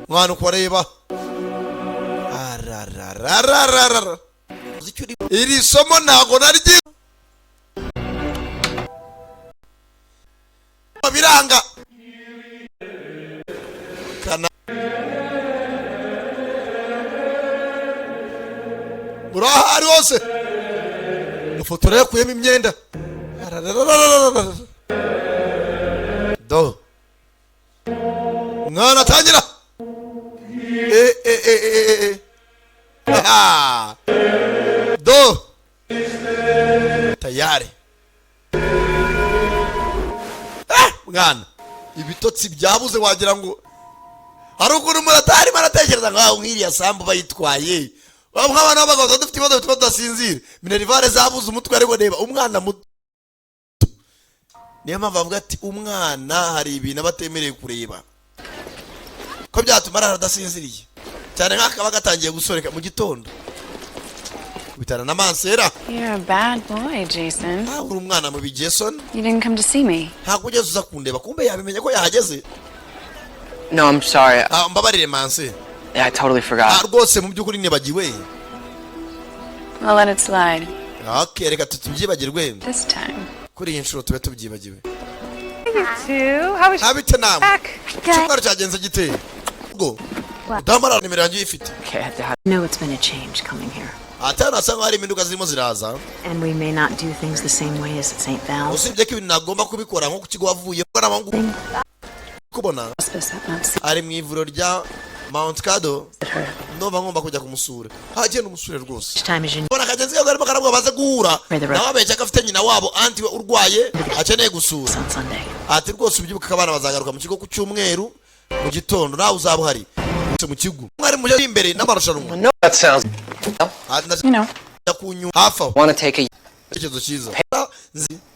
Mwana, uko areba, arararararara. Uzi icyo iri somo ntago naryi biranga kana muraha ari hose. Ifoto yakuyemo imyenda. Arararararara. Do mwana atangira e e e e e e. Aha. Do tayari. Mwana, ibitotsi byabuze, wagira ngo hari ukuntu umuntu atarimo aratekereza ngo nk'iriya sambu bayitwaye. Bamwe abana b'abagabo tuba dufite ibibazo bituma tudasinzira, minerval zabuze umutwe. Ariko reba umwana muto, niyo mpamvu bavuga ati umwana hari ibintu aba atemerewe kureba, ko byatuma arara adasinziriye cyane, nk'akaba gatangiye gusoreka mu gitondo bitana na mansera. You're a bad boy, Jason. Ntabwo uri umwana mubi, Jason. You didn't come to see me. Ntabwo ugeze uza kundeba. Kumbe yabimenye ko yahageze. No, I'm sorry. Ah, mbabarire manse. Yeah, I totally Ah, forgot. rwose mu by'ukuri nibagiwe. I'll let it slide. Okay, reka tubyibagirwe. This time. Kuri iyi nshuro tube tubyibagiwe. Two. How was Ntabite namwe. back? Icyumweru cyagenze gite ubwo udamara? Nimero yanjye uyifite. Okay, I have to have. Know it's been a change coming here. Ati hano hasa nkaho hari impinduka zirimo ziraza. And we may not do things the same way as at St. Val's. Usibye ko ibintu nagomba kubikora nko ku kigo wavuye kubona. Hospice at Mount Sinai. Ari mu ivuriro rya Mount Kado, ndumva ngomba kujya kumusura. Hagenda umusure rwose. Each time as you Ubona akagenzi ke karimo karabwo baze guhura, nawe abeshya ko afite nyina wabo, aunty we urwaye, akeneye gusura. on Sunday. Ati rwose ubyibuka ko abana bazagaruka mu kigo ku cyumweru mu gitondo, nawe uzaba uhari mu kigo, mwari mujya imbere n'amarushanwa. No, that sounds. Ati You know, ndajya kunyu hafi aho. Want to take a Icyerekezo cyiza.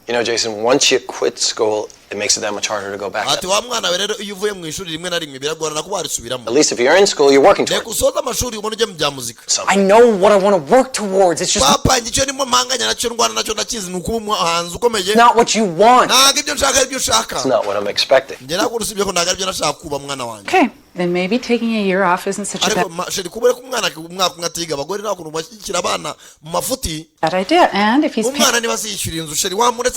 You know, Jason, once you quit school, it makes it that much harder to go back. Ati wa mwana we, rero iyo uvuye mu ishuri, rimwe na rimwe biragorana kuba warisubiramo. At least if you're in school, you're working Reka towards usoze amashuri, ubone ujye mu bya muzika. something. I know what I want to work towards. It's just Papa, icyo ndimo mpanganya nacyo, ndwana nacyo, ndakizi, ni ukuba umuhanzi ukomeye. not what you want. Ntabwo ibyo nshaka ari byo ushaka. It's not what I'm expecting. Njye ntabwo, usibye ko ntabwo aribyo nashaka kuba, mwana wanjye. Okay, then maybe taking a year off isn't such a Ariko bad chérie, kubera ko umwana umwaka umwe atiga, abagore nta kuntu bashyigikira abana mu mafuti. idea. And if he's paying Umwana niba azishyura inzu, chérie, wamuretse.